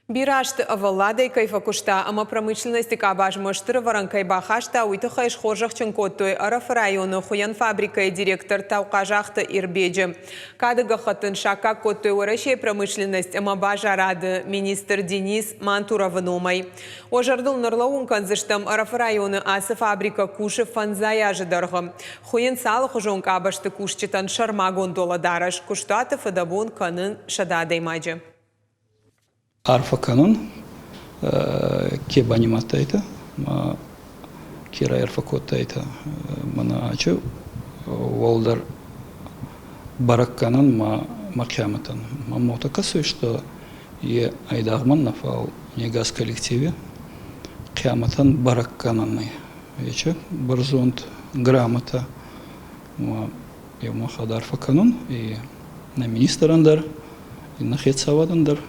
Бирӕ азты ӕвӕлладӕй кӕй фӕкуыста ӕмӕ промышленносты къабазмӕ стыр ӕвӕрӕн кӕй бахаста, уый тыххӕй схорзӕхджын кодтой Ӕрӕфы районы хуыйӕн фабрикӕйы директор Таухъазахты Ирбеджы. Кады гӕххӕтт ын саккаг кодтой Уӕрӕсейы промышленность ӕмӕ базарады министр Денис Мантуровы номӕй. Уӕ зӕрдыл ныр лӕууын кӕндзыстӕм, Ӕрӕфы районы ацы фабрикӕ кусы фӕндзай азы дӕргъы. Хуыйынц алыхуызон къабӕзты кусджытӕн сӕрмагонд уӕлӕдарӕс, куыстуаты фыдӕбон кӕнын 100 адӕймаджы. Арфӕ кӕнун, ке банимадтайтӕ ма ке райарфӕ кодтайтӕ мӕнӕ ачи уӕлдӕр бӕрӕггӕнӕн ма мӕ хъиамӕтӕн. Мӕн уотӕ кӕсуй, что е айдагъ мӕн нӕ, фал не гас коллективи хъиамӕтӕн бӕрӕггӕнӕн ӕй. Ечи бӕрзонд грамотӕ ма еумӕ арфӕ кӕнун и нӕ министрӕн дӕр, и нӕ хецауадӕн дӕр.